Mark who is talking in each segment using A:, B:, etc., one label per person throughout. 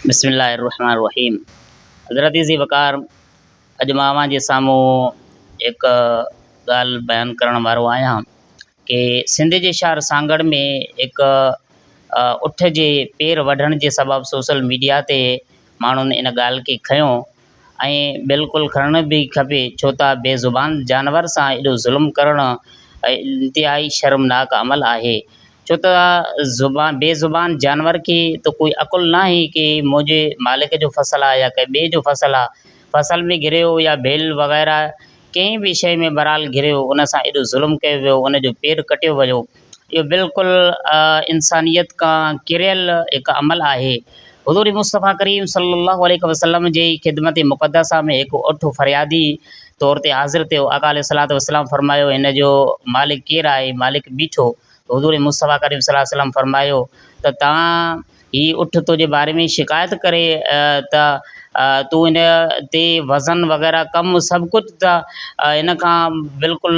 A: بسم الله الرحمٰن الرحيم حضرت ذي وقار اڄ مان اوهان جي سامهون هڪ ڳالهه بيان ڪرڻ وارو آهيان ڪي سنڌ جي شهر سانگهڙ ۾ هڪ اٺ جي پير وڍڻ جي سبب سوشل ميڊيا تي ماڻهن ان ڳالهه کي کنيو ۽ بلڪل کڻڻ به کپي ڇو ته بي زبان جانور سان ايڏو ظلم ڪرڻ انتهائي شرمناڪ عمل آهي ڇو ته زبان بي زبان جانور کي ته ڪوئي عقل ناهي ڪي منهنجي مالڪ جو فصل آهي يا ڪنهن ٻئي جو فصل آهي فصل ۾ گريو يا ڀيل وغيره ڪنهن به شيء ۾ بهرحال گريو ان سان ايڏو ظلم ڪيو ويو ان جو پير ڪٽيو ويو اهو بلڪل انسانيت کان ڪريل هڪ عمل آهي. حضور مصطفيٰ ڪريم صلي الله عليه وسلم جي خدمت مقدسه ۾ هڪ اٺ فريادي طور تي حاضر ٿيو. آقا عليه الصلوة والسلام فرمايو، هن جو مالڪ ڪير آهي؟ مالڪ بيٺو. حضور مصطفيٰ ڪريم صلي الله عليه وسلم فرمايو ته تان هي اٺ تنهنجي باري ۾ شڪايت ڪري ته تون هن تي وزن وغيره ڪم سڀ ڪجهه ته هن کان بلڪل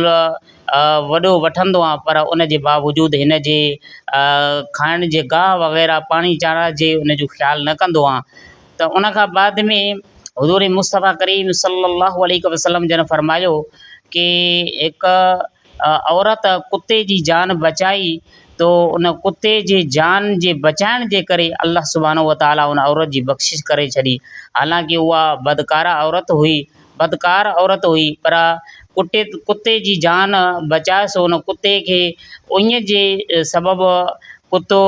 A: وڏو وٺندو آهيان پر ان جي باوجود هن جي کائڻ جي گاهه وغيره پاڻي چارا جي ان جو خيال نه ڪندو آهيان ته ان کان بعد ۾ حضور مصطفيٰ ڪريم صلي الله عليه وسلم جن فرمايو ڪي هڪ عورت ڪتي جي جان بچائي تو ان ڪتي جي جان جي بچائڻ جي ڪري الله سبحانه وتعاليٰ ان عورت جي بخشش ڪري ڇڏي حالانڪه اها بدڪاره عورت هئي بدڪار عورت هئي پر ڪٽي ڪتي جي جان بچائي سو ان ڪتي کي اڃ جي سبب ڪتو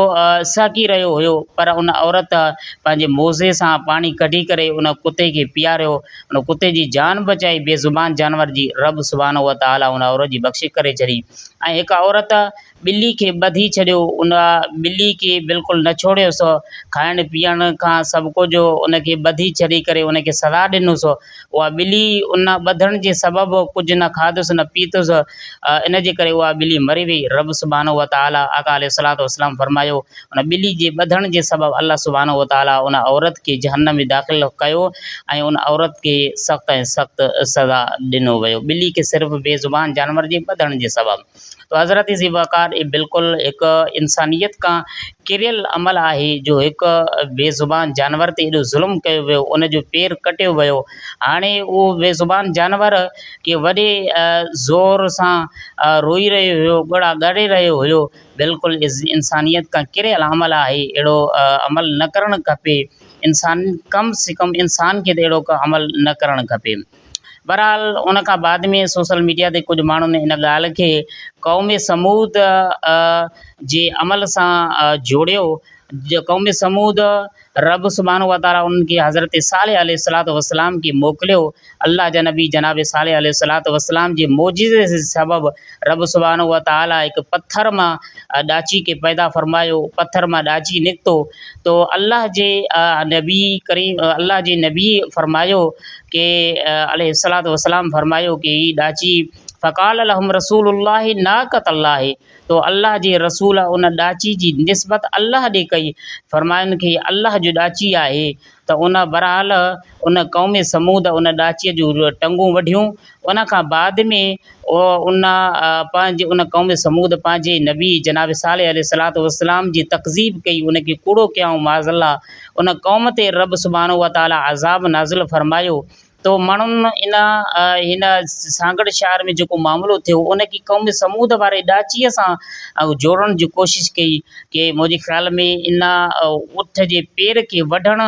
A: سهڪي رهيو هيو پر ان عورت پنهنجي موزي سان پاڻي ڪڍي ڪري ان ڪتي کي پياريو ان ڪتي جي جان بچائي بي زبان جانور جي رب سبحانه وتعاليٰ ان عورت جي بخشش ڪري ڇڏي ۽ هڪ عورت ٻلي کي ٻڌي ڇڏيو ان ٻلي کي بلڪل نه ڇوڙيس کائڻ پيئڻ کان سڀ ڪجهه ان کي ٻڌي ڇڏي ڪري ان کي سزا ڏنس اها ٻلي ان ٻڌڻ جي سبب ڪجهه نه کاڌس نه پيتس ان جي ڪري اها ٻلي مري وئي رب سبحانه وتعاليٰ آقا عليه الصلوة والسلام فرمايو ان ٻلي جي ٻڌڻ جي سبب الله سبحانه وتعاليٰ ان عورت کي جهنم ۾ داخل ڪيو ۽ ان عورت کي سخت ۽ سخت سزا ڏنو ويو ٻلي کي صرف بي زبان جانور جي ٻڌڻ جي سبب تو حضرت ذي وقار اهي بلڪل هڪ انسانيت کان ڪريل عمل آهي جو هڪ بي زبان جانور تي ايڏو ظلم ڪيو ويو ان جو پير ڪٽيو ويو هاڻي اهو بي زبان جانور ڪي وڏي زور سان روئي رهيو هيو ڳوڙها ڳاڙي رهيو هيو بلڪل انسانيت کان ڪريل عمل آهي اهڙو عمل نه ڪرڻ کپي انسان ڪم سي ڪم انسان کي ته اهڙو عمل نه ڪرڻ کپي بهرحال ان کان بعد ۾ سوشل ميڊيا تي ڪجهه ماڻهن ان ڳالهه کي قوم ثمود جي عمل سان جوڙيو جو قوم ثمود رب سبحانه وتعاليٰ انهن کي حضرت صالح عليه الصلوة والسلام کي موڪليو الله جا نبي جناب صالح عليه الصلوة والسلام جي معجزي جي سبب رب سبحانه وتعاليٰ هڪ پٿر مان ڏاچي کي پيدا فرمايو پٿر مان ڏاچي نڪتو تو الله جي نبي ڪريم الله جي نبي فرمايو ڪي عليه الصلوة والسلام فرمايو ڪي هي ڏاچي فقال لهم رسول الله ناقة الله تو الله جي رسول ان ڏاچي جي نسبت الله ڏي ڪئي فرماين ڪي الله جو ڏاچي آهي ته ان بهرحال ان قوم ثمود ان ڏاچيء جون ٽنگون وڍيون ان کان بعد ۾ ان پنهنجي ان قوم ثمود پنهنجي نبي جناب صالح عليه الصلوة والسلام جي تڪذيب ڪئي ان کي ڪوڙو ڪيائون معاذ الله ان قوم تي رب سبحانه وتعاليٰ عذاب نازل فرمايو تو ماڻهن ان هن سانگهڙ شهر ۾ جيڪو معاملو ٿيو ان کي قوم ثمود واري ڏاچيء سان جوڙڻ جي ڪوشش ڪئي ڪي منهنجي خيال ۾ ان اٺ جي پير کي وڍڻ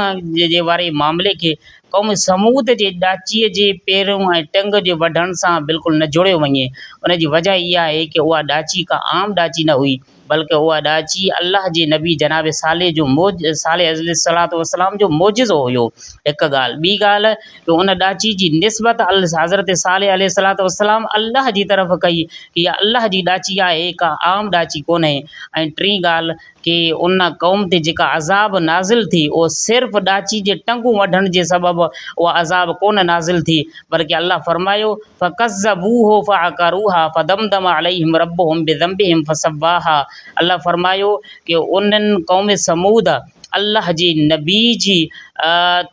A: جي واري معاملي کي قوم ثمود جي ڏاچيء جي پيرون ۽ ٽنگ جي وڍڻ سان بلڪل نه جوڙيو وڃي. ان جي وجه اها آهي ڪه اها ڏاچي ڪا عام ڏاچي نه هئي، بلڪه اها ڏاچي الله جي نبي جناب صالح جو صالح عليه الصلوة والسلام جو معجزو هيو. هڪ ڳالهه. ٻي ڳالهه ڪه ان ڏاچي جي نسبت حضرت صالح عليه الصلوة والسلام الله جي طرف ڪئي ڪه اها الله جي ڏاچي آهي ڪا عام ڏاچي ڪونهي ۽ ٽين ڳالهه ڪي ان قوم تي جيڪا عذاب نازل ٿي اهو صرف ڏاچي جي ٽنگون وڍڻ جي سبب اها عذاب ڪونه نازل ٿي بلڪه الله فرمايو فڪذبوه فعقروها فدمدم عليهم ربهم بذنبهم فسواها الله فرمايو ڪي انهن قوم ثمود الله جي نبي جي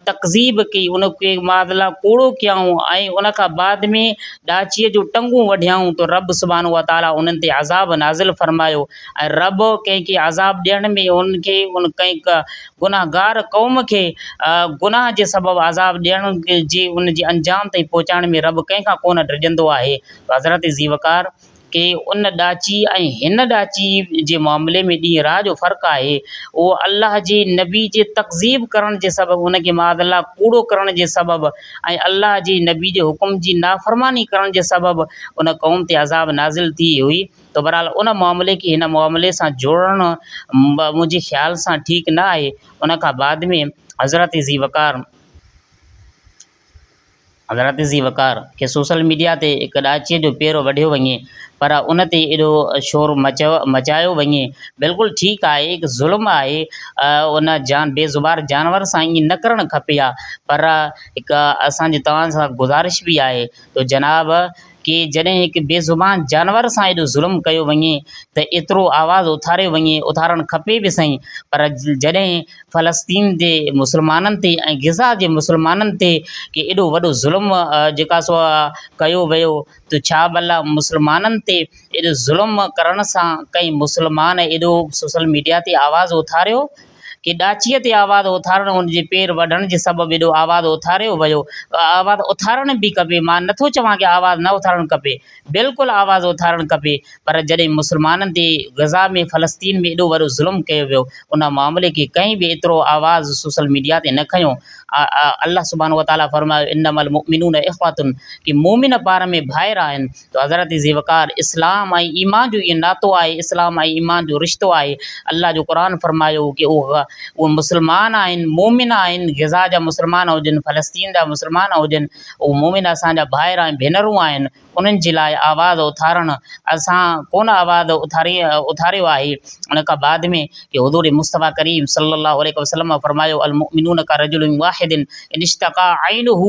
A: تڪذيب ڪئي، ان کي معاذ الله ڪوڙو ڪيائون ۽ ان کان بعد ۾ ڏاچيء جون ٽنگون وڍيائون ته رب سبحانه وتعاليٰ انهن تي عذاب نازل فرمايو ۽ رب ڪنهن کي عذاب ڏيڻ ۾ انهن کي ان ڪنهن گنهگار قوم کي گناهه جي سبب عذاب ڏيڻ جي ان جي انجام تائين پهچائڻ ۾ رب ڪنهن کان ڪونه ڊڄندو آهي. حضرت ذي وقار ڪي ان ڏاچي ۽ هن ڏاچي جي معاملي ۾ ڏينهن رات جو فرق آهي. اهو الله جي نبي جي تڪذيب ڪرڻ جي سبب ان کي معاذ الله ڪوڙو ڪرڻ جي سبب ۽ الله جي نبي جي حڪم جي نافرماني ڪرڻ جي سبب ان قوم تي عذاب نازل ٿي هئي ته بهرحال ان معاملي کي هن معاملي سان جوڙڻ منهنجي خيال سان ٺيڪ نه آهي. ان کان بعد ۾ حضرت ذي وقار. حضرت ذي وقار کي سوشل ميڊيا تي هڪ ڏاچيء جو پير وڍيو وڃي پر ان تي ايڏو شور مچايو وڃي بلڪل ٺيڪ آهي هڪ ظلم آهي ان جان بي زبان جانور سان ائين نه ڪرڻ کپي ها پر هڪ اسان جي توهان سان گذارش به آهي ته جناب ڪي جڏهن هڪ بي زبان جانور سان ايڏو ظلم ڪيو وڃي ته ايترو آواز اٿاريو وڃي اٿارڻ کپي به سهي پر جڏهن فلسطين جي مسلمانن تي ۽ غزه جي مسلمانن تي ڪي ايڏو وڏو ظلم جيڪا سو ڪيو ويو ته ڇا ڀلا مسلمانن تي ايڏو ظلم ڪرڻ سان ڪئين مسلمان ايڏو سوشل ميڊيا تي آواز اٿاريو ڪي ڏاچيء تي آواز اٿارڻ ان جي پير وڍڻ جي سبب ايڏو آواز اٿاريو ويو. آواز اٿارڻ به کپي، مان نٿو چوان ڪي آواز نه اٿارڻ کپي، بلڪل آواز اٿارڻ کپي، پر جڏهن مسلمانن تي غزه ۾ فلسطين ۾ ايڏو وڏو ظلم ڪيو ويو، ان معاملي کي ڪنهن به ايترو آواز سوشل ميڊيا تي نه کنيو. الله سبحانه وتعاليٰ فرمايو انما المؤمنون اخوة ڪي مؤمن پاڻ ۾ ڀائر آهن. ته حضرت ذي وقار اسلام ۽ ايمان جو اهو ناتو آهي، اسلام ۽ ايمان جو رشتو آهي. الله جو قرآن فرمايو ڪي اهي مسلمان آهن، مؤمن آهن، غزه جا مسلمان هجن، فلسطين جا مسلمان هجن، اهي مؤمن اسان جا ڀائر ۽ ڀينرون آهن، انهن جي لاء آواز اٿارڻ اسان ڪونه آواز اٿاريو آهي. ان کان بعد ۾ ڪي حضور مصطفيٰ ڪريم صلي الله عليه وسلم فرمايو المؤمنون ڪرجل واحد ان اشتڪا عينه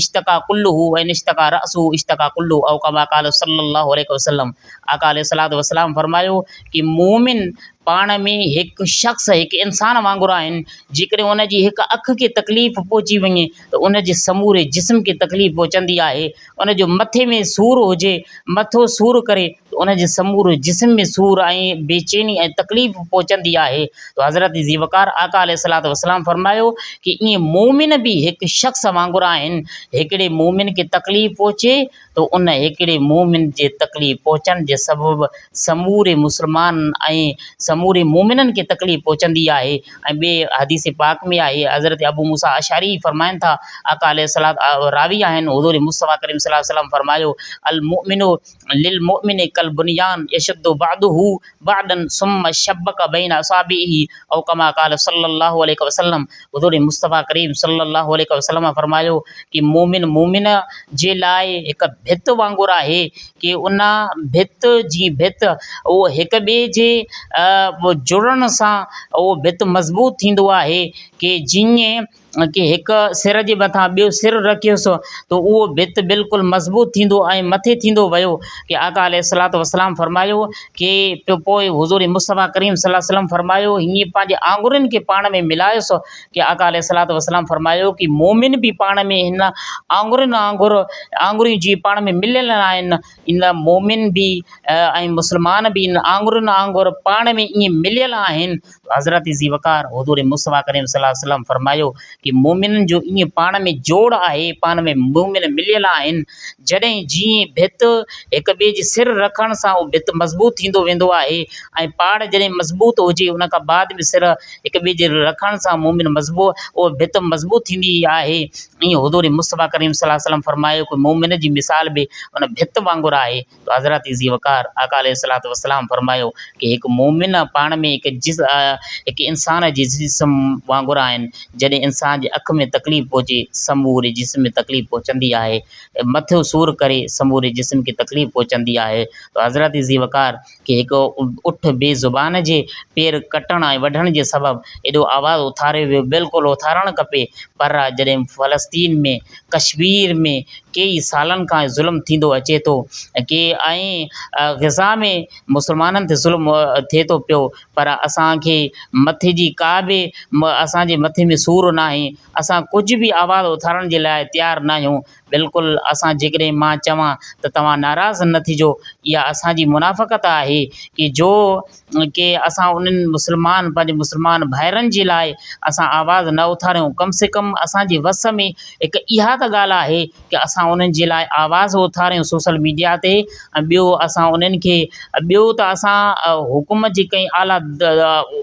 A: اشتڪا ڪله وان اشتڪا راسه اشتڪا ڪله او ڪما قال صلي الله عليه وسلم آقا عليه الصلوة والسلام فرمايو ڪي مؤمن پاڻ ۾ هڪ شخص هڪ انسان وانگر آهن جيڪڏهن ان جي هڪ اک کي تڪليف پهچي وڃي ته ان جي سموري جسم کي تڪليف پهچندي آهي ان جو مٿي ۾ سور هجي مٿو سور ڪري ته ان جي سموري جسم ۾ سور ۽ بيچيني ۽ تڪليف پهچندي آهي ته حضرت ذي وقار آقا عليه الصلوة والسلام فرمايو ڪي ائين مؤمن به هڪ شخص وانگر آهن هڪڙي مؤمن کي تڪليف پهچي ته ان هڪڙي مؤمن جي تڪليف پهچڻ جي سبب سموري مسلمان ۽ سموري مؤمنن کي تڪليف پهچندي آهي ۽ ٻي حديث پاڪ ۾ آهي حضرت ابو موسيٰ اشعري فرمائن ٿا آقا عليه الصلوة راوي آهن حضور مصطفيٰ ڪريم صلي الله عليه وسلم فرمايو المؤمن للمؤمن ڪالبنيان يشد بعضه بعضا ثم شبک بين اصابعه او ڪما قال صلي الله عليه وسلم حضور مصطفيٰ ڪريم صلي الله عليه وسلم فرمايو ڪي مؤمن مؤمن جي لاء هڪ ڀت وانگر آهي ڪي ان ڀت جي ڀت اهو هڪ ٻئي جي جڙڻ سان اهو ڀت مضبوط ٿيندو آهي ڪي جيئن ڪي هڪ سر جي مٿان ٻيو سر رکيس ته اهو ڀت بلڪل مضبوط ٿيندو ۽ مٿي ٿيندو ويو ڪي آقا عليه الصلوة والسلام فرمايو ڪي پوء حضور مصطفيٰ ڪريم صلي الله عليه وسلم فرمايو هيئن پنهنجي آڱرين کي پاڻ ۾ ملايس ڪي آقا عليه الصلوة والسلام فرمايو ڪي مومن به پاڻ ۾ هن آڱرين وانگر آڱريون جيئن پاڻ ۾ مليل آهن ان مومن به ۽ مسلمان به ان آڱرين وانگر پاڻ ۾ ائين مليل آهن حضرت ذي وقار حضور مصطفيٰ ڪريم صلي الله عليه وسلم فرمايو ڪي مؤمنن جو ائين پاڻ ۾ جوڙ آهي، پاڻ ۾ مؤمن مليل آهن، جڏهن جيئن ڀت هڪ ٻئي جي سر رکڻ سان اهو ڀت مضبوط ٿيندو ويندو آهي ۽ پاڙ جڏهن مضبوط هجي ان کان بعد ۾ سر هڪ ٻئي جي رکڻ سان مؤمن مضبوط اهو ڀت مضبوط ٿيندي آهي ائين حضور مصطفيٰ ڪريم صلي الله عليه وسلم فرمايو ڪي مؤمن جي مثال به ان ڀت وانگر آهي. ته حضرت ذي وقار آقا عليه الصلوة والسلام فرمايو ڪي هڪ مؤمن پاڻ ۾ هڪ جس هڪ انسان جي جسم وانگر آهن جڏهن انسان توهان جي اک ۾ تڪليف پهچي سموري جسم ۾ تڪليف پهچندي آهي مٿو سور ڪري سموري جسم کي تڪليف پهچندي آهي ته حضرت ذي وقار ڪي هڪ اٺ بي زبان جي پير ڪٽڻ ۽ وڍڻ جي سبب ايڏو آواز اٿاريو ويو بلڪل اٿارڻ کپي پر جڏهن فلسطين ۾ ڪشمير ۾ ڪيئي سالن کان ظلم ٿيندو اچي ٿو ۽ ڪي ۽ غزه ۾ مسلمانن تي ظلم ٿئي ٿو پيو پر اسان کي مٿي جي ڪا به اسان جي مٿي ۾ سور ناهي اسان ڪجهه به آواز اٿارڻ جي لاءِ تيار نه آهيون بلڪل اسان جيڪڏهن مان چوان ته توهان ناراض نه ٿجو اها اسان جي منافقت آهي ڪه جو ڪي اسان انهن مسلمان پنهنجي مسلمان ڀائرن جي لاءِ اسان آواز نه اٿاريون ڪم سي ڪم اسان جي وس ۾ هڪ اها ته ڳالهه آهي ڪه اسان انهن جي لاءِ آواز اٿاريون سوشل ميڊيا تي ۽ ٻيو اسان انهن کي ٻيو ته اسان حڪومت جي ڪنهن اعليٰ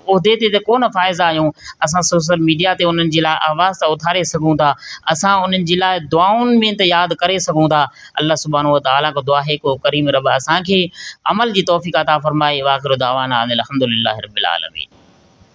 A: عهدي تي ته ڪونه فائز آهيون اسان سوشل ميڊيا تي انهن جي لاءِ آواز ته اٿاري سگهون ٿا اسان انهن جي لاءِ دعائن ۾ ته ياد ڪري سگهون ٿا. الله سبحانه وتعاليٰ کان دعا آهي ڪه ڪريم رب اسان کي عمل جي توفيق عطا فرمائي. واخر دعوانا ان الحمد لله رب العالمين.